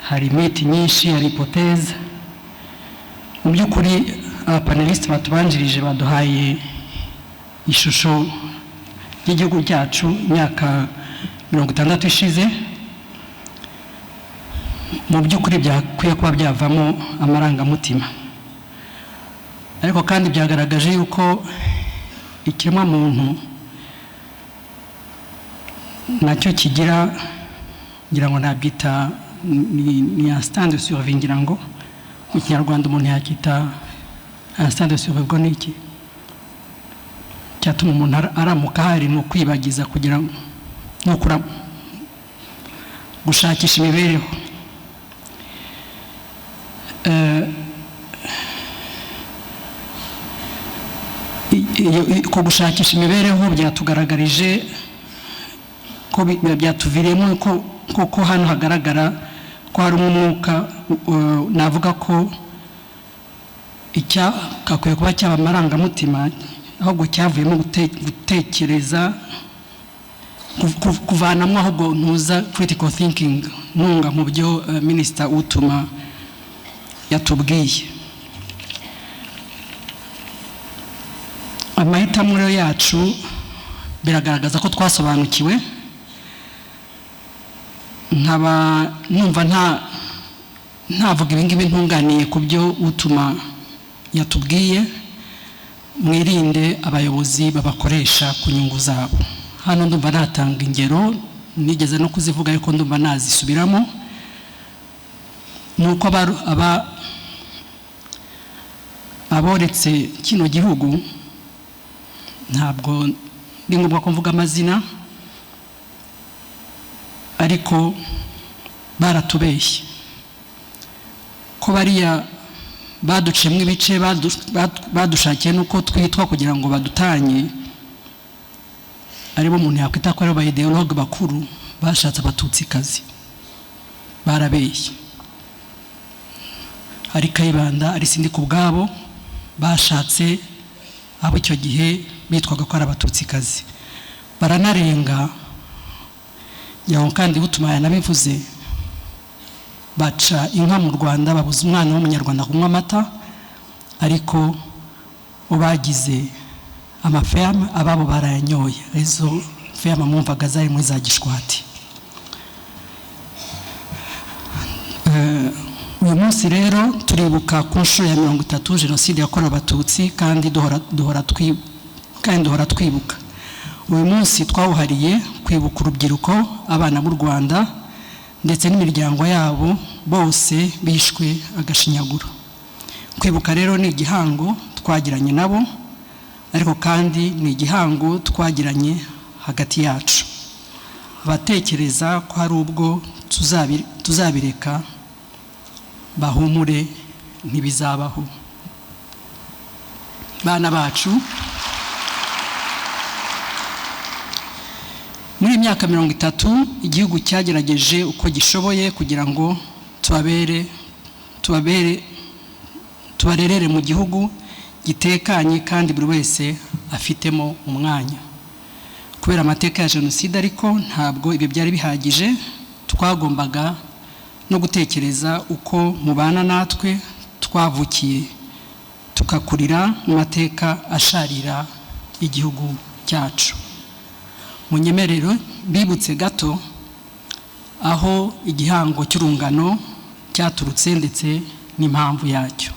Hari mythes nyinshi, hari hypothèses. Mu by'ukuri, abapanélistes batubanjirije baduhaye ishusho y'igihugu cyacu imyaka 60 ishize. Mu by'ukuri byakwiye kuba byavamo amarangamutima, ariko kandi byagaragaje yuko ikiremwamuntu nacyo kigira, ngira ngo nabyita ni instinct de survie. Ngira ngo mu Kinyarwanda umuntu yakita instinct de survie. Ubwo ni iki cyatuma umuntu aramuka ahari? Ni ukwibagiza kugira ngo ni gushakisha imibereho. Ko gushakisha imibereho byatugaragarije ko byatuviriyemo ko koko hano hagaragara ko harimo umwuka, navuga ko icyakakwiye kuba cyaba amarangamutima, ahubwo cyavuyemo gutekereza, kuvanamo ahubwo ntuza critical thinking, ntunga mu byo Minisita utuma yatubwiye. Amahitamo rero yacu biragaragaza ko twasobanukiwe. Nkaba numva ntavuga ibingibi ntunganiye ku byo utuma yatubwiye: mwirinde abayobozi babakoresha ku nyungu zabo. Hano ndumva natanga ingero, nigeze no kuzivuga, ariko ndumva nazisubiramo. Ni uko aboretse kino gihugu, ntabwo ndi ngombwa ko mvuga amazina, ariko baratubeshye ko bariya baduciyemo ibice, badushakiye n'uko twitwa kugira ngo badutanye, aribo umuntu yakwita ko aribo ba idéologues bakuru bashatse Abatutsikazi. Barabeshye. Ari Kayibanda, ari Sindi ku bwabo, bashatse abo icyo gihe bitwaga ko ari Abatutsikazi, baranarenga yaho. Kandi butuma yanabivuze, baca inka mu Rwanda, babuza umwana w'Umunyarwanda kunywa amata, ariko bagize amaferme ababo barayanyoye. Izo ferme mwumvaga zari muri za Gishwati. Uyu munsi rero turibuka ku nshuro ya 30 Jenoside yakorewe Abatutsi, kandi duhora twibuka. Uyu munsi twawuhariye kwibuka urubyiruko, abana b'u Rwanda ndetse n'imiryango yabo bose bishwe agashinyaguro. Kwibuka rero ni igihango twagiranye nabo, ariko kandi ni igihango twagiranye hagati yacu. Abatekereza ko hari ubwo tuzabireka bahumure, ntibizabaho. Bana bacu, muri iyi myaka 30 igihugu cyagerageje uko gishoboye kugira ngo tubabere tubarerere mu gihugu gitekanye kandi buri wese afitemo umwanya. Kubera amateka ya Jenoside ariko, ntabwo ibi byari bihagije. Twagombaga no gutekereza uko mubana natwe twavukiye tukakurira mu mateka asharira igihugu cyacu. Munyemerero mbibutse gato aho igihango cy'urungano cyaturutse ndetse n'impamvu yacyo.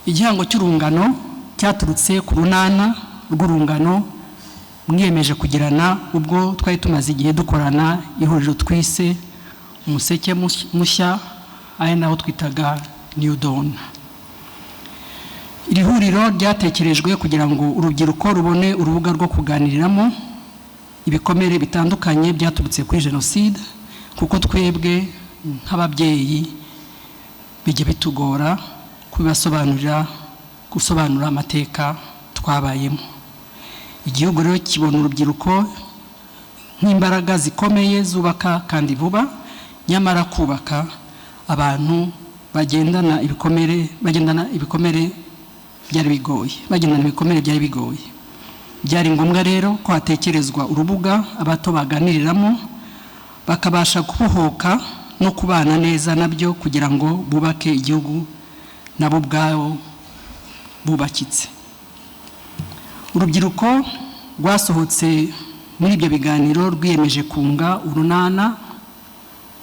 Igihango cy'urungano cyaturutse ku runana rw'urungano mwiyemeje kugirana ubwo twari tumaze igihe dukorana ihuriro twise Umuseke Mushya, ari naho twitaga New Dawn. Iri huriro ryatekerejwe kugira ngo urubyiruko rubone urubuga rwo kuganiriramo ibikomere bitandukanye byaturutse kuri Jenoside, kuko twebwe nk'ababyeyi bijya bitugora kubibasobanurira, gusobanura amateka twabayemo. Igihugu rero kibona urubyiruko nk'imbaraga zikomeye zubaka kandi vuba. Nyamara kubaka abantu bagendana ibikomere, bagendana ibikomere byari bigoye, bagendana ibikomere byari bigoye. Byari ngombwa rero ko hatekerezwa urubuga abato baganiriramo, bakabasha kubohoka no no kubana neza nabyo kugira ngo bubake igihugu nabo ubwabo bubakitse. Urubyiruko rwasohotse muri ibyo biganiro rwiyemeje kunga urunana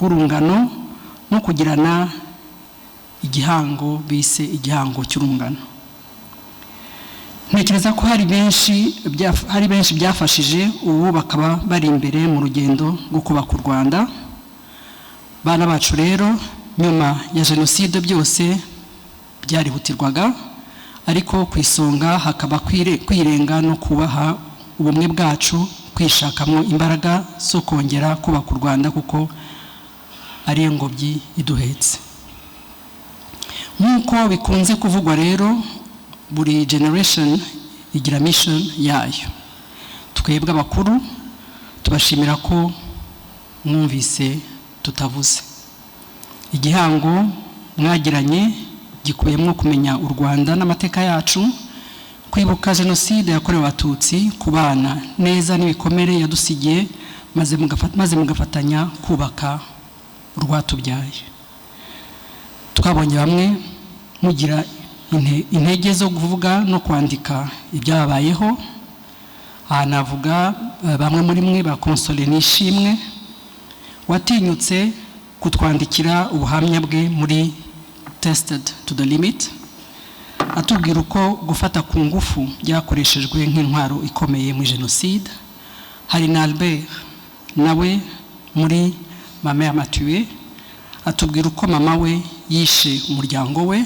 rw'urungano no kugirana igihango bise igihango cy'urungano. Ntekereza ko hari benshi byafashije, ubu bakaba bari imbere mu rugendo rwo kubaka u Rwanda. Bana bacu rero, nyuma ya jenoside byose byarihutirwaga, ariko ku isonga hakaba kwirenga no kubaha ubumwe bwacu, kwishakamo imbaraga zo kongera kubaka u Rwanda, kuko ariyo ngobyi iduhetse. Nk'uko bikunze kuvugwa rero, buri generation igira mission yayo. Twebwe abakuru tubashimira ko mwumvise tutavuze. Igihango mwagiranye gikubiyemo kumenya u Rwanda n'amateka yacu, kwibuka jenoside yakorewe Abatutsi, kubana neza n'ibikomere yadusigiye, maze mugafatanya kubaka urwatubyaye. Twabonye bamwe mugira intege zo kuvuga no kwandika ibyababayeho. Aha navuga bamwe muri mwe ba Console Nishimwe, watinyutse kutwandikira ubuhamya bwe muri "Tested to the Limit", atubwira uko gufata ku ngufu byakoreshejwe nk'intwaro ikomeye muri jenoside. Hari na Albert nawe muri "Ma mère m'a tué", atubwira uko mama we yishe umuryango we.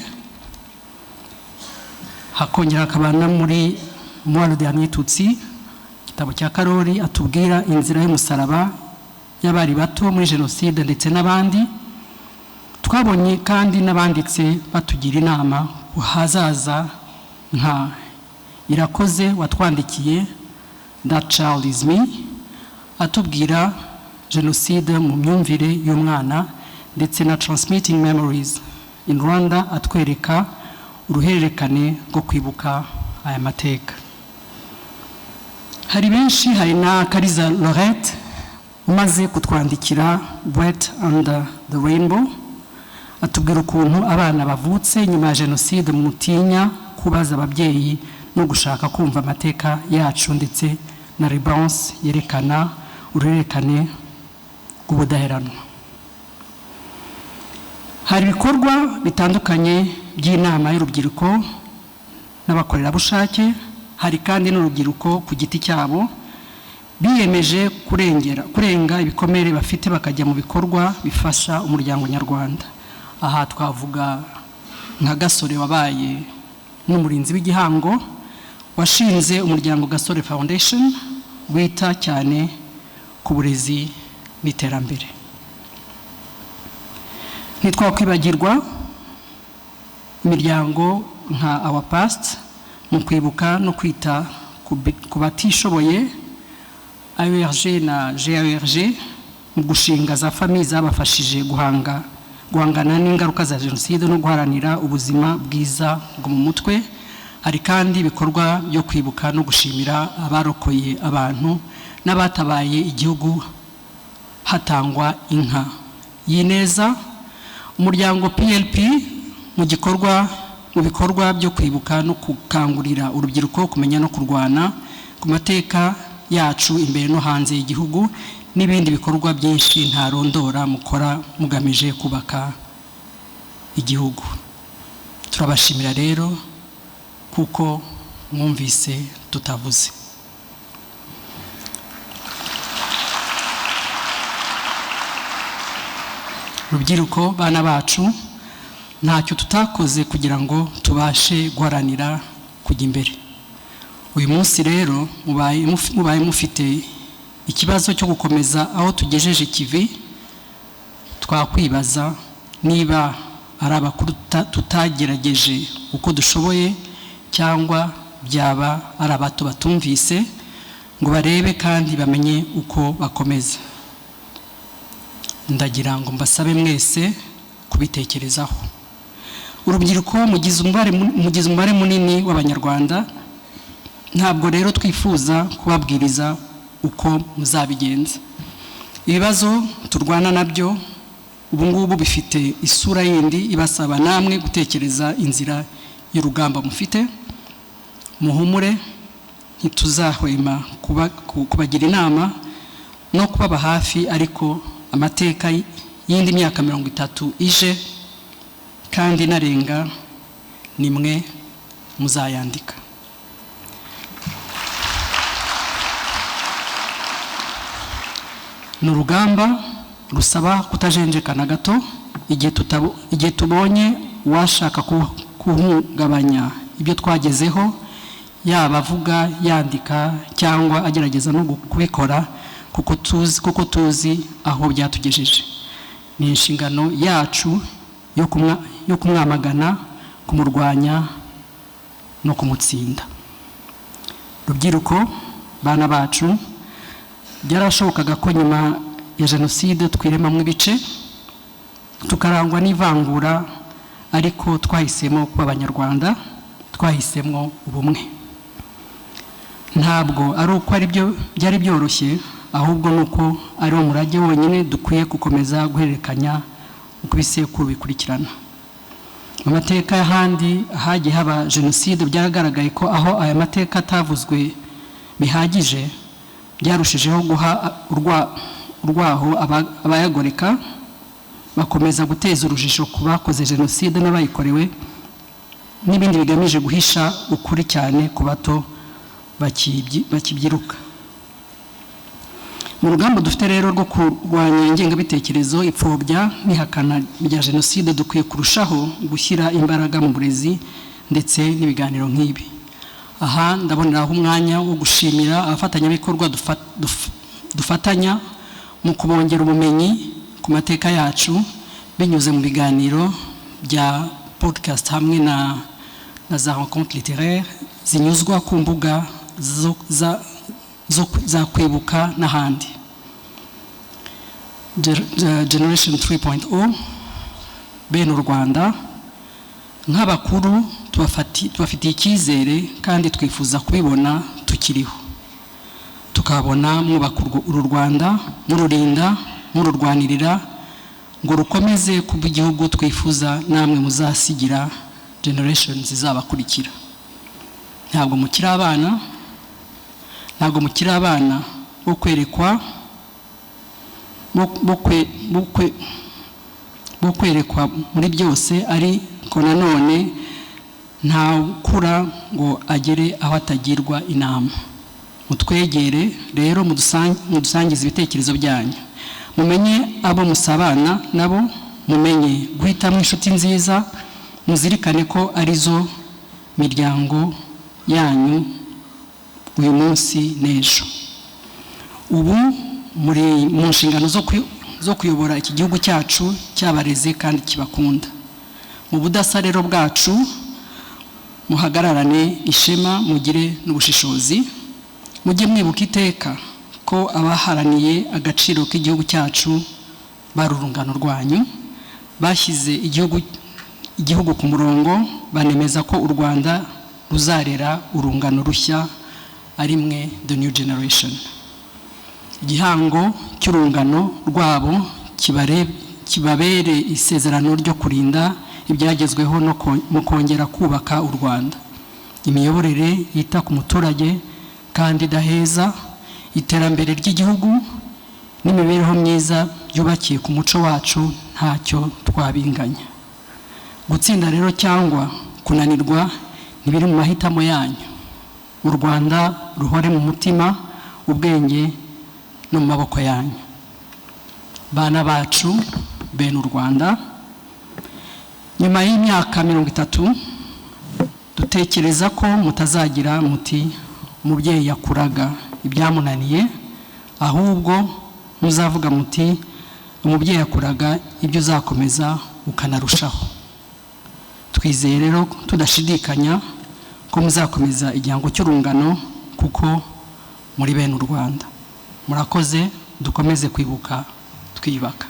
Hakongera hakaba no muri "Moi le dernier Tutsi", igitabo cya Karori, atubwira inzira y'umusaraba y'abari bato muri jenoside, ndetse n'abandi. Twabonye kandi n'abanditse batugira inama ku hazaza, nka Irakoze watwandikiye "That Child Is Me", atubwira jenoside mu myumvire y'umwana, ndetse na "Transmitting Memories in Rwanda", atwereka uruhererekane rwo kwibuka aya mateka. Hari benshi, hari na Kariza Lorette umaze kutwandikira "Wet Under the Rainbow", atubwira ukuntu abana bavutse nyuma ya jenoside mutinya kubaza ababyeyi no gushaka kumva amateka yacu, ndetse na "Ribbons", yerekana uruhererekane rw'ubudaheranwa. Hari ibikorwa bitandukanye by'inama y'urubyiruko n'abakorerabushake. Hari kandi n'urubyiruko ku giti cyabo biyemeje kurengera, kurenga ibikomere bafite, bakajya mu bikorwa bifasha umuryango nyarwanda. Aha twavuga nka Gasore, wabaye n'umurinzi w'igihango, washinze umuryango Gasore Foundation, wita cyane ku burezi n'iterambere. Ntitwakwibagirwa imiryango nka Our Past mu kwibuka no kwita ku batishoboye, AERG na GAERG mu gushinga za famille zabafashije guhangana n'ingaruka za jenoside no guharanira ubuzima bwiza bwo mu mutwe. Hari kandi ibikorwa byo kwibuka no gushimira abarokoye abantu n'abatabaye igihugu, hatangwa inka y'ineza. Umuryango PLP mu bikorwa byo kwibuka no gukangurira urubyiruko kumenya no kurwana ku mateka yacu imbere no hanze y'igihugu, n'ibindi bikorwa byinshi ntarondora mukora mugamije kubaka igihugu. Turabashimira rero kuko mwumvise tutavuze. Rubyiruko, bana bacu, ntacyo tutakoze kugira ngo tubashe guharanira kujya imbere. Uyu munsi rero mubaye mufite ikibazo cyo gukomeza aho tugejeje ikivi. Twakwibaza niba ari abakuru tutagerageje uko dushoboye, cyangwa byaba ari abato batumvise ngo barebe kandi bamenye uko bakomeza. Ndagira ngo mbasabe mwese kubitekerezaho. Urubyiruko mugize umubare munini w'Abanyarwanda. Ntabwo rero twifuza kubabwiriza uko muzabigenza. Ibibazo turwana nabyo Ubu ngubu bifite isura yindi ibasaba namwe gutekereza inzira y'urugamba mufite. Muhumure, ntituzahwema kubagira inama no kubaba hafi, ariko amateka y'indi myaka 30 ije kandi inarenga ni mwe muzayandika. Ni urugamba rusaba kutajenjeka na gato. Igihe tubonye uwashaka kuhungabanya ibyo twagezeho, yaba avuga, yandika cyangwa agerageza no kubikora, kuko tuzi aho byatugejeje. Ni inshingano yacu yo kumwamagana, kumurwanya no kumutsinda. Rubyiruko, bana bacu, byarashobokaga ko nyuma ya jenoside twiremamo ibice, tukarangwa n'ivangura, ariko twahisemo kuba Abanyarwanda, twahisemo ubumwe. Ntabwo ari uko ari byo byari byoroshye, ahubwo ni uko ari wo murage wonyine dukwiye gukomeza guhererekanya uko ibisekuru bikurikirana. Mu mateka y'ahandi hagiye haba jenoside, byaragaragaye ko aho aya mateka atavuzwe bihagije, byarushijeho guha urwaho abayagoreka, bakomeza guteza urujijo ku bakoze jenoside n'abayikorewe, n'ibindi bigamije guhisha ukuri cyane ku bato bakibyiruka. Mu rugamba dufite rero rwo kurwanya ingengabitekerezo, ipfobya n'ihakana rya jenoside, dukwiye kurushaho gushyira imbaraga mu burezi ndetse n'ibiganiro nk'ibi. Aha ndaboneraho umwanya wo gushimira abafatanyabikorwa dufatanya mu kubongera ubumenyi ku mateka yacu binyuze mu biganiro bya podcast hamwe na za rencontre littéraire zinyuzwa ku mbuga za Kwibuka n'ahandi. Generation 3.0, bene u Rwanda, nk'abakuru tubafitiye icyizere kandi twifuza kubibona tukiriho, tukabona mwubaka uru Rwanda, mururinda, mururwanirira ngo rukomeze kuba igihugu twifuza namwe muzasigira generation zizabakurikira. Ntabwo mukiri abana, ntabwo mukiri abana bo kwerekwa, bo kwerekwa muri byose, ariko nanone ntawukura ngo agere aho atagirwa inama. Mutwegere rero, mudusangize ibitekerezo byanyu, mumenye abo musabana nabo, mumenye guhitamo inshuti nziza, muzirikane ko arizo miryango yanyu uyu munsi n'ejo. Ubu muri mu nshingano zo kuyobora iki gihugu cyacu cyabareze kandi kibakunda. Mu budasa rero bwacu muhagararane ishema, mugire n'ubushishozi, mujye mwibuka iteka ko abaharaniye agaciro k'igihugu cyacu bari urungano rwanyu, bashyize igihugu ku murongo, banemeza ko u Rwanda ruzarera urungano rushya ari mwe, the new generation. Igihango cy'urungano rwabo kibabere isezerano ryo kurinda ibyagezweho no mu kongera kubaka u Rwanda. Imiyoborere yita ku muturage kandi idaheza, iterambere ry'igihugu n'imibereho myiza byubakiye ku muco wacu, ntacyo twabinganya. Gutsinda rero cyangwa kunanirwa ntibiri mu mahitamo yanyu. U Rwanda ruhore mu mutima, ubwenge no mu maboko yanyu. Bana bacu, bene u Rwanda, nyuma y'imyaka 30 dutekereza ko mutazagira muti umubyeyi yakuraga ibyamunaniye, ahubwo muzavuga muti umubyeyi yakuraga ibyo uzakomeza ukanarushaho. Twizeye rero tudashidikanya ko muzakomeza igihango cy'urungano kuko muri bene u Rwanda. Murakoze, dukomeze kwibuka twiyubaka.